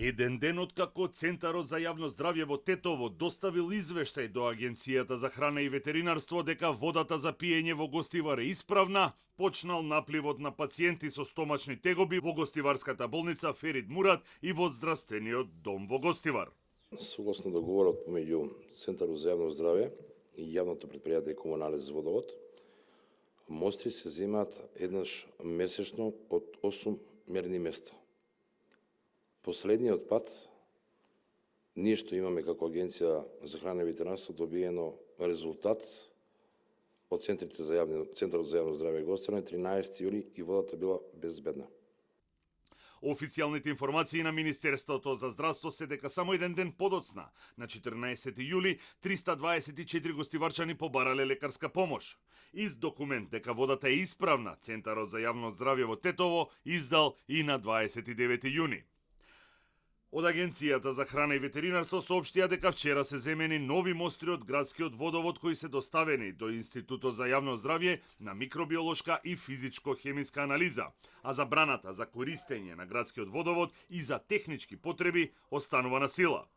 Еден ден откако Центарот за јавно здравје во Тетово доставил извештај до Агенцијата за храна и ветеринарство дека водата за пиење во Гостивар е исправна, почнал напливот на пациенти со стомачни тегоби во Гостиварската болница Ферид Мурат и во здравствениот дом во Гостивар. Согласно договорот помеѓу Центарот за јавно здравје и јавното претпријатие Комуналец водовод, мостри се земаат еднаш месечно од 8 мерни места. Последниот пат, ние што имаме како Агенција за храна и ветеринарство добиено резултат од Центарот за јавно здравје Гостивар 13 јули и водата била безбедна. Официјалните информации на Министерството за здравство се дека само еден ден подоцна, на 14 јули, 324 гостиварчани побарале лекарска помош. Из документ дека водата е исправна, Центарот за јавно здравје во Тетово издал и на 29 јуни. Од Агенцијата за храна и ветеринарство соопштија дека вчера се земени нови мостри од градскиот водовод кои се доставени до Институтот за јавно здравје на микробиолошка и физичко-хемиска анализа, а забраната за користење на градскиот водовод и за технички потреби останува на сила.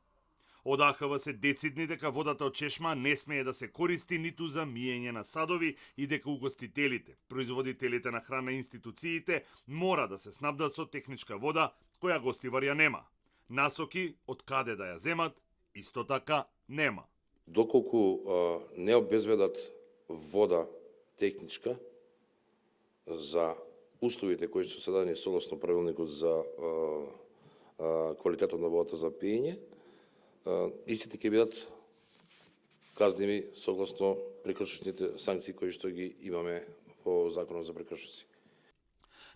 Од АХВ се децидни дека водата од чешма не смее да се користи ниту за миење на садови и дека угостителите, производителите на храна и институциите мора да се снабдат со техничка вода која Гостивар ја нема. Насоки од каде да ја земат, исто така нема. Доколку не обезбедат вода техничка за условите кои се дадени согласно правилникот за квалитетот на водата за пиење, истите ќе бидат казнени согласно прекршочните санкции кои што ги имаме по Законот за прекршоци.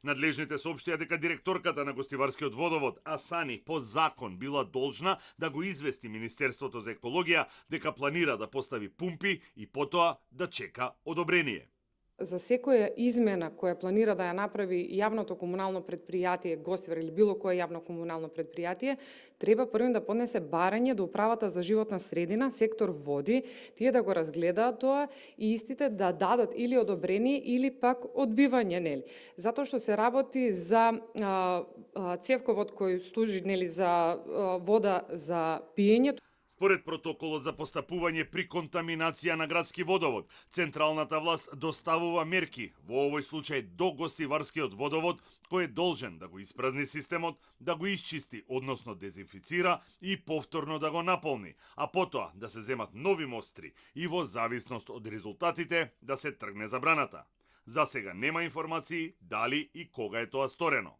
Надлежните соопштија дека директорката на Гостиварскиот водовод Асани по закон била должна да го извести Министерството за екологија дека планира да постави пумпи и потоа да чека одобрение. За секоја измена која планира да ја направи јавното комунално предпријатие Гостивар или било кое јавно комунално предпријатие, треба прво да поднесе барање до Управата за животна средина, сектор води, тие да го разгледаат тоа и истите да дадат или одобрение или пак одбивање, нели. Затоа што се работи за цевковод кој служи, нели, за вода за пиење. Според протоколот за постапување при контаминација на градски водовод, централната власт доставува мерки, во овој случај до Гостиварскиот водовод, кој е должен да го испразни системот, да го исчисти, односно дезинфицира и повторно да го наполни, а потоа да се земат нови мостри и во зависност од резултатите да се тргне забраната. За сега нема информации дали и кога е тоа сторено.